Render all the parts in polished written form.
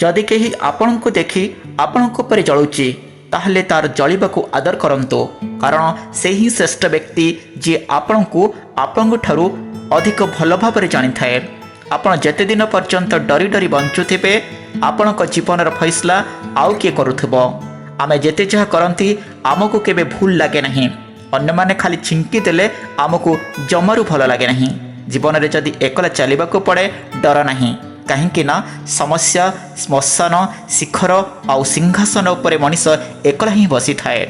ଯଦି କେହି ଆପଣଙ୍କୁ ଦେଖି ଆପଣଙ୍କ ଉପରେ ଜଳୁଛି, ତାହେଲେ ତାର ଜଳିବାକୁ ଆଦର କରନ୍ତୁ, କାରଣ ସେ ହିଁ ଶ୍ରେଷ୍ଠ ବ୍ୟକ୍ତି ଯିଏ ଆପଣଙ୍କୁ ଆପଣଙ୍କ ଠାରୁ ଅଧିକ ଭଲ ଭାବରେ ଜାଣିଥାଏ। ଆପଣ ଯେତେ ଦିନ ପର୍ଯ୍ୟନ୍ତ ଡରି ଡରି ବଞ୍ଚୁଥିବେ, ଆପଣଙ୍କ ଜୀବନର ଫଇସଲା ଆଉ କିଏ କରୁଥିବ। ଆମେ ଯେତେ ଯାହା କରନ୍ତି, ଆମକୁ କେବେ ଭୁଲ ଲାଗେ ନାହିଁ। ଅନ୍ୟମାନେ ଖାଲି ଛିଙ୍କି ଦେଲେ ଆମକୁ ଜମାରୁ ଭଲ ଲାଗେ ନାହିଁ। ଜୀବନରେ ଯଦି ଏକଲା ଚାଲିବାକୁ ପଡ଼େ, ଡର ନାହିଁ, କାହିଁକି ନା ସମସ୍ୟା, ଶ୍ମଶାନ, ଶିଖର ଆଉ ସିଂହାସନ ଉପରେ ମଣିଷ ଏକଲା ହିଁ ବସିଥାଏ।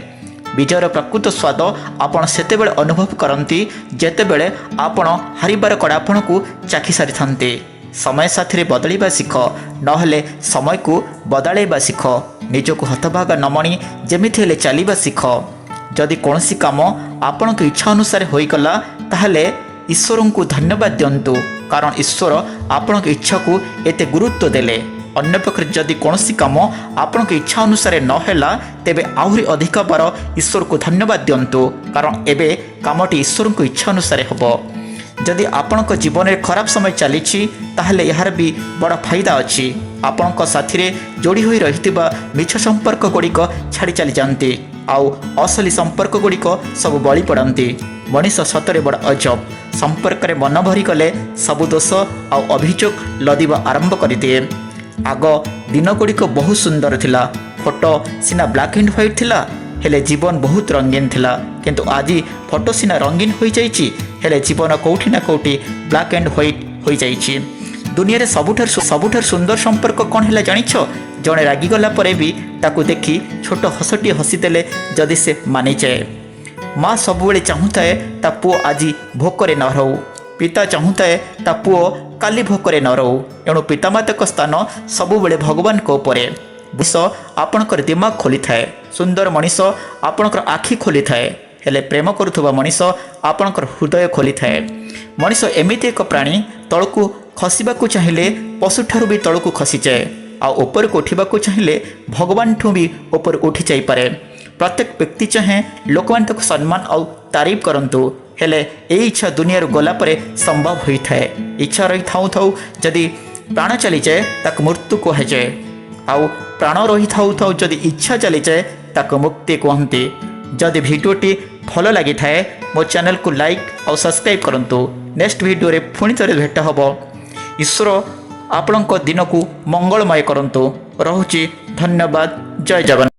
ବିଜୟର ପ୍ରକୃତ ସ୍ୱାଦ ଆପଣ ସେତେବେଳେ ଅନୁଭବ କରନ୍ତି, ଯେତେବେଳେ ଆପଣ ହାରିବାର କଡ଼ାପଣକୁ ଚାଖି ସାରିଥାନ୍ତି। ସମୟ ସାଥିରେ ବଦଳିବା ଶିଖ, ନହେଲେ ସମୟକୁ ବଦଳାଇବା ଶିଖ। ନିଜକୁ ହତଭାଗା ନ ମଣି ଯେମିତି ହେଲେ ଚାଲିବା ଶିଖ। ଯଦି କୌଣସି କାମ ଆପଣଙ୍କ ଇଚ୍ଛା ଅନୁସାରେ ହୋଇଗଲା, ତାହେଲେ ଈଶ୍ୱରଙ୍କୁ ଧନ୍ୟବାଦ ଦିଅନ୍ତୁ, କାରଣ ଈଶ୍ୱର ଆପଣଙ୍କ ଇଚ୍ଛାକୁ ଏତେ ଗୁରୁତ୍ୱ ଦେଲେ। ଅନ୍ୟପକ୍ଷରେ ଯଦି କୌଣସି କାମ ଆପଣଙ୍କ ଇଚ୍ଛା ଅନୁସାରେ ନ ହେଲା, ତେବେ ଆହୁରି ଅଧିକ ବାର ଈଶ୍ୱରକୁ ଧନ୍ୟବାଦ ଦିଅନ୍ତୁ, କାରଣ ଏବେ କାମଟି ଈଶ୍ୱରଙ୍କ ଇଚ୍ଛା ଅନୁସାରେ ହେବ। ଯଦି ଆପଣଙ୍କ ଜୀବନରେ ଖରାପ ସମୟ ଚାଲିଛି, ତାହେଲେ ଏହାର ବି ବଡ଼ ଫାଇଦା ଅଛି। ଆପଣଙ୍କ ସାଥିରେ ଯୋଡ଼ି ହୋଇ ରହିଥିବା ମିଛ ସମ୍ପର୍କ ଗୁଡ଼ିକ ଛାଡ଼ି ଚାଲିଯାଆନ୍ତି ଆଉ ଅସଲି ସମ୍ପର୍କ ଗୁଡ଼ିକ ସବୁ ବଳି ପଡ଼ନ୍ତି। ମଣିଷ ସତରେ ବଡ଼ ଅଜବ। ସମ୍ପର୍କରେ ମନ ଭରିଗଲେ ସବୁ ଦୋଷ ଆଉ ଅଭିଯୋଗ ଲଦିବା ଆରମ୍ଭ କରିଦିଏ। ଆଗ ଦିନଗୁଡ଼ିକ ବହୁତ ସୁନ୍ଦର ଥିଲା। ଫଟୋ ସିନା ବ୍ଲାକ୍ ଆଣ୍ଡ ହ୍ୱାଇଟ୍ ଥିଲା, ହେଲେ ଜୀବନ ବହୁତ ରଙ୍ଗୀନ ଥିଲା। କିନ୍ତୁ ଆଜି ଫଟୋ ସିନା ରଙ୍ଗୀନ ହୋଇଯାଇଛି, ହେଲେ ଜୀବନ କେଉଁଠି ନା କେଉଁଠି ବ୍ଲାକ୍ ଆଣ୍ଡ ହ୍ୱାଇଟ୍ ହୋଇଯାଇଛି। ଦୁନିଆରେ ସବୁଠାରୁ ସବୁଠାରୁ ସୁନ୍ଦର ସମ୍ପର୍କ କ'ଣ ହେଲା ଜାଣିଛ? ଜଣେ ରାଗିଗଲା ପରେ ବି ତାକୁ ଦେଖି ଛୋଟ ହସଟିଏ ହସିଦେଲେ ଯଦି ସେ ମାନିଯାଏ। ମା ସବୁବେଳେ ଚାହୁଁଥାଏ ତା ପୁଅ ଆଜି ଭୋକରେ ନ ରହୁ। ପିତା ଚାହୁଁଥାଏ ତା ପୁଅ କାଲି ଭୋକରେ ନ ରହୁ। ଏଣୁ ପିତାମାତାଙ୍କ ସ୍ଥାନ ସବୁବେଳେ ଭଗବାନଙ୍କ ଉପରେ। ବିଷ ଆପଣଙ୍କର ଦିମାଗ ଖୋଲିଥାଏ, ସୁନ୍ଦର ମଣିଷ ଆପଣଙ୍କର ଆଖି ଖୋଲିଥାଏ, ହେଲେ ପ୍ରେମ କରୁଥିବା ମଣିଷ ଆପଣଙ୍କର ହୃଦୟ ଖୋଲିଥାଏ। ମଣିଷ ଏମିତି ଏକ ପ୍ରାଣୀ, ତଳକୁ ଖସିବାକୁ ଚାହିଁଲେ ପଶୁଠାରୁ ବି ତଳକୁ ଖସିଯାଏ ଆଉ ଉପରକୁ ଉଠିବାକୁ ଚାହିଁଲେ ଭଗବାନଠୁ ବି ଉପରୁ ଉଠି ଯାଇପାରେ। ପ୍ରତ୍ୟେକ ବ୍ୟକ୍ତି ଚାହେଁ ଲୋକମାନେ ତାକୁ ସମ୍ମାନ ଆଉ ତାରିଫ କରନ୍ତୁ, ହେଲେ ଏଇ ଇଚ୍ଛା ଦୁନିଆରୁ ଗଲା ପରେ ସମ୍ଭବ ହୋଇଥାଏ। ଇଚ୍ଛା ରହିଥାଉ ଥାଉ ଯଦି ପ୍ରାଣ ଚାଲିଯାଏ, ତାକୁ ମୃତ୍ୟୁ କୁହାଯାଏ। ଆଉ ପ୍ରାଣ ରହିଥାଉ ଥାଉ ଯଦି ଇଚ୍ଛା ଚାଲିଯାଏ, ତାକୁ ମୁକ୍ତି କୁହନ୍ତି। ଯଦି ଭିଡ଼ିଓଟି ଭଲ ଲାଗିଥାଏ, ମୋ ଚ୍ୟାନେଲକୁ ଲାଇକ୍ ଆଉ ସବସ୍କ୍ରାଇବ୍ କରନ୍ତୁ। ନେକ୍ସଟ ଭିଡ଼ିଓରେ ପୁଣି ଥରେ ଭେଟ ହେବ। ଈଶ୍ୱର ଆପଣଙ୍କ ଦିନକୁ ମଙ୍ଗଳମୟ କରନ୍ତୁ। ରହୁଛି, ଧନ୍ୟବାଦ। ଜୟ ଜଗନ୍ନାଥ।